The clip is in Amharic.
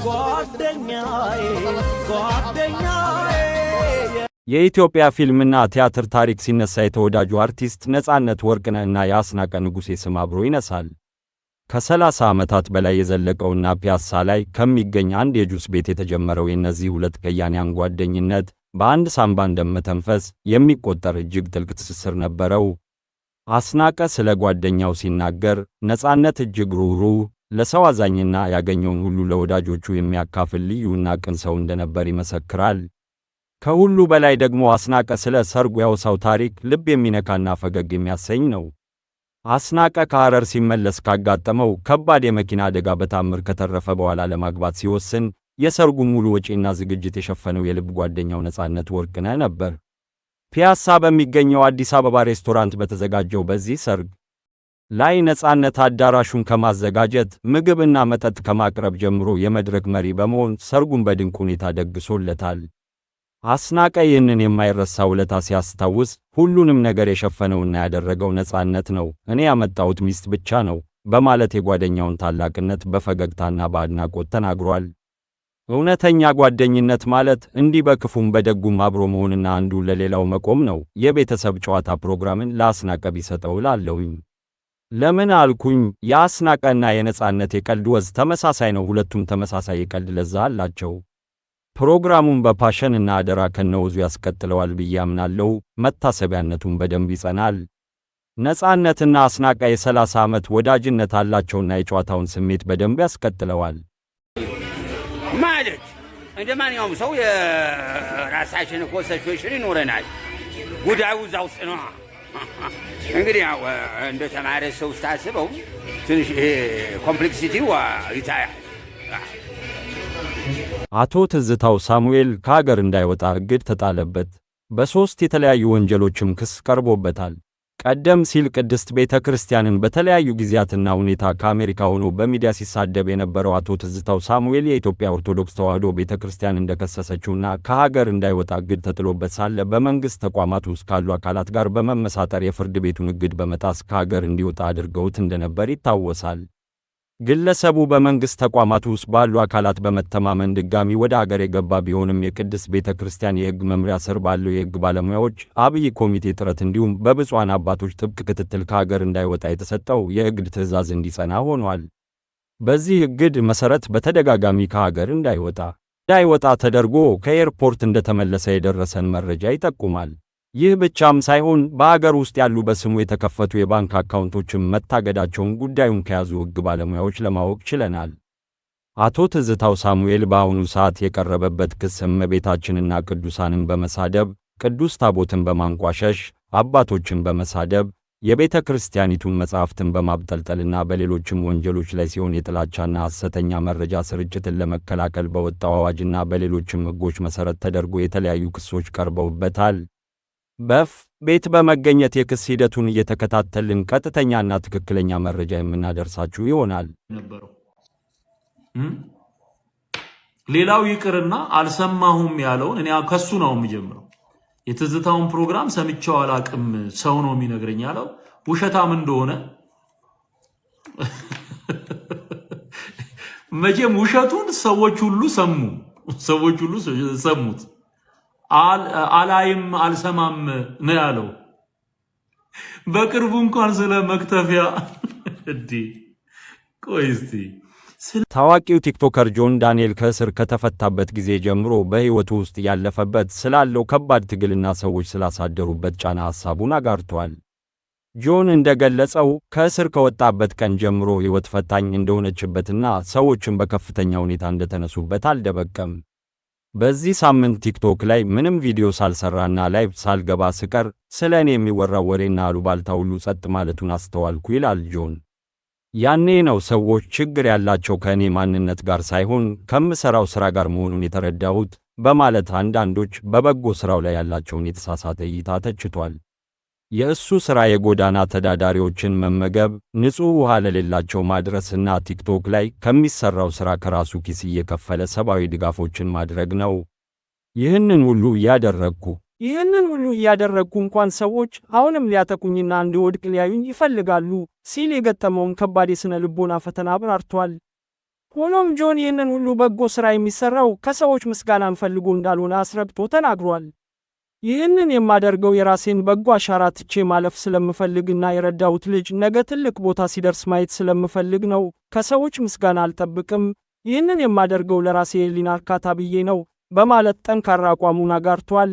ጓደኛዬ ጓደኛዬ። የኢትዮጵያ ፊልምና ቲያትር ታሪክ ሲነሳ የተወዳጁ አርቲስት ነጻነት ወርቅነህና የአስናቀ ንጉሴ ስም አብሮ ይነሳል። ከ30 ዓመታት በላይ የዘለቀውና ፒያሳ ላይ ከሚገኝ አንድ የጁስ ቤት የተጀመረው የእነዚህ ሁለት ከያንያን ጓደኝነት በአንድ ሳንባ እንደመተንፈስ የሚቆጠር እጅግ ጥልቅ ትስስር ነበረው። አስናቀ ስለ ጓደኛው ሲናገር ነጻነት እጅግ ሩህሩህ፣ ለሰው አዛኝና ያገኘውን ሁሉ ለወዳጆቹ የሚያካፍል ልዩና ቅን ሰው እንደነበር ይመሰክራል። ከሁሉ በላይ ደግሞ አስናቀ ስለ ሰርጉ ያወሳው ታሪክ ልብ የሚነካና ፈገግ የሚያሰኝ ነው። አስናቀ ከሐረር ሲመለስ ካጋጠመው ከባድ የመኪና አደጋ በታምር ከተረፈ በኋላ ለማግባት ሲወስን የሰርጉን ሙሉ ወጪና ዝግጅት የሸፈነው የልብ ጓደኛው ነጻነት ወርቅነህ ነበር። ፒያሳ በሚገኘው አዲስ አበባ ሬስቶራንት በተዘጋጀው በዚህ ሰርግ ላይ ነጻነት አዳራሹን ከማዘጋጀት፣ ምግብና መጠጥ ከማቅረብ ጀምሮ የመድረክ መሪ በመሆን ሰርጉን በድንቅ ሁኔታ ደግሶለታል። አስናቀ ይህንን የማይረሳ ውለታ ሲያስታውስ "ሁሉንም ነገር የሸፈነውና ያደረገው ነጻነት ነው፣ እኔ ያመጣሁት ሚስት ብቻ ነው" በማለት የጓደኛውን ታላቅነት በፈገግታና በአድናቆት ተናግሯል። እውነተኛ ጓደኝነት ማለት እንዲህ በክፉም በደጉም አብሮ መሆንና አንዱ ለሌላው መቆም ነው። የቤተሰብ ጨዋታ ፕሮግራምን ለአስናቀ ቢሰጠው እላለሁኝ። ለምን አልኩኝ? የአስናቀና የነጻነት የቀልድ ወዝ ተመሳሳይ ነው። ሁለቱም ተመሳሳይ የቀልድ ለዛ አላቸው። ፕሮግራሙን በ passion እና አደራ ከነወዙ ያስቀጥለዋል ብዬ አምናለሁ። መታሰቢያነቱን በደንብ ይጸናል። ነጻነትና አስናቀ የ30 ዓመት ወዳጅነት አላቸውና የጨዋታውን ስሜት በደንብ ያስቀጥለዋል። ማለት እንደ ማንኛውም ሰው የራሳችን እኮ situation ይኖረናል። ጉዳዩ እዛ ውስጥ ነው። እንግዲህ ያው እንደ ተማረ ሰው ስታስበው ትንሽ ይሄ complexity ው ይታያል። አቶ ትዝታው ሳሙኤል ከሀገር እንዳይወጣ እግድ ተጣለበት። በሦስት የተለያዩ ወንጀሎችም ክስ ቀርቦበታል። ቀደም ሲል ቅድስት ቤተ ክርስቲያንን በተለያዩ ጊዜያትና ሁኔታ ከአሜሪካ ሆኖ በሚዲያ ሲሳደብ የነበረው አቶ ትዝታው ሳሙኤል የኢትዮጵያ ኦርቶዶክስ ተዋሕዶ ቤተ ክርስቲያን እንደከሰሰችውና ከሀገር እንዳይወጣ እግድ ተጥሎበት ሳለ በመንግሥት ተቋማት ውስጥ ካሉ አካላት ጋር በመመሳጠር የፍርድ ቤቱን እግድ በመጣስ ከሀገር እንዲወጣ አድርገውት እንደነበር ይታወሳል። ግለሰቡ በመንግሥት ተቋማት ውስጥ ባሉ አካላት በመተማመን ድጋሚ ወደ አገር የገባ ቢሆንም የቅድስት ቤተ ክርስቲያን የሕግ መምሪያ ስር ባለው የሕግ ባለሙያዎች አብይ ኮሚቴ ጥረት እንዲሁም በብፁዓን አባቶች ጥብቅ ክትትል ከሀገር እንዳይወጣ የተሰጠው የእግድ ትዕዛዝ እንዲጸና ሆኗል። በዚህ እግድ መሠረት በተደጋጋሚ ከሀገር እንዳይወጣ ተደርጎ ከኤርፖርት እንደተመለሰ የደረሰን መረጃ ይጠቁማል። ይህ ብቻም ሳይሆን በአገር ውስጥ ያሉ በስሙ የተከፈቱ የባንክ አካውንቶችን መታገዳቸውን ጉዳዩን ከያዙ ሕግ ባለሙያዎች ለማወቅ ችለናል። አቶ ትዝታው ሳሙኤል በአሁኑ ሰዓት የቀረበበት ክስ እመቤታችንና ቅዱሳንን በመሳደብ፣ ቅዱስ ታቦትን በማንቋሸሽ፣ አባቶችን በመሳደብ፣ የቤተ ክርስቲያኒቱን መጻሕፍትን በማብጠልጠልና በሌሎችም ወንጀሎች ላይ ሲሆን የጥላቻና ሐሰተኛ መረጃ ስርጭትን ለመከላከል በወጣው አዋጅና በሌሎችም ሕጎች መሠረት ተደርጎ የተለያዩ ክሶች ቀርበውበታል። በፍ ቤት በመገኘት የክስ ሂደቱን እየተከታተልን ቀጥተኛና ትክክለኛ መረጃ የምናደርሳችሁ ይሆናል። ነበረው። ሌላው ይቅርና አልሰማሁም ያለውን እኔ ከሱ ነው የሚጀምረው። የትዝታውን ፕሮግራም ሰምቼው አላቅም፣ ሰው ነው የሚነግረኝ ያለው ውሸታም እንደሆነ መቼም ውሸቱን ሰዎች ሁሉ ሰሙ፣ ሰዎች ሁሉ ሰሙት። አላይም አልሰማም ነው ያለው። በቅርቡ እንኳን ስለ መክተፊያ እንዲ ቆይ እስቲ። ታዋቂው ቲክቶከር ጆን ዳንኤል ከእስር ከተፈታበት ጊዜ ጀምሮ በሕይወቱ ውስጥ ያለፈበት ስላለው ከባድ ትግልና ሰዎች ስላሳደሩበት ጫና ሐሳቡን አጋርቷል። ጆን እንደገለጸው ከእስር ከወጣበት ቀን ጀምሮ ሕይወት ፈታኝ እንደሆነችበትና ሰዎችን በከፍተኛ ሁኔታ እንደተነሱበት አልደበቀም። "በዚህ ሳምንት ቲክቶክ ላይ ምንም ቪዲዮ ሳልሰራና live ሳልገባ ስቀር ስለ እኔ የሚወራው ወሬና አሉባልታ ሁሉ ጸጥ ማለቱን አስተዋልኩ" ይላል ጆን። "ያኔ ነው ሰዎች ችግር ያላቸው ከእኔ ማንነት ጋር ሳይሆን ከምሠራው ሥራ ጋር መሆኑን የተረዳሁት" በማለት አንዳንዶች በበጎ ሥራው ላይ ያላቸውን የተሳሳተ እይታ ተችቷል። የእሱ ሥራ የጎዳና ተዳዳሪዎችን መመገብ፣ ንጹሕ ውሃ ለሌላቸው ማድረስና ቲክቶክ ላይ ከሚሠራው ሥራ ከራሱ ኪስ እየከፈለ ሰብአዊ ድጋፎችን ማድረግ ነው። "ይህንን ሁሉ እያደረግኩ እንኳን ሰዎች አሁንም ሊያጠቁኝና እንድወድቅ ሊያዩኝ ይፈልጋሉ" ሲል የገጠመውን ከባድ የሥነ ልቦና ፈተና አብራርቷል። ሆኖም ጆን ይህንን ሁሉ በጎ ሥራ የሚሠራው ከሰዎች ምስጋናን ፈልጎ እንዳልሆነ አስረግጦ ተናግሯል። ይህንን የማደርገው የራሴን በጎ አሻራ ትቼ ማለፍ ስለምፈልግና የረዳሁት ልጅ ነገ ትልቅ ቦታ ሲደርስ ማየት ስለምፈልግ ነው። ከሰዎች ምስጋና አልጠብቅም። ይህንን የማደርገው ለራሴ የህሊና እርካታ ብዬ ነው በማለት ጠንካራ አቋሙን አጋርቷል።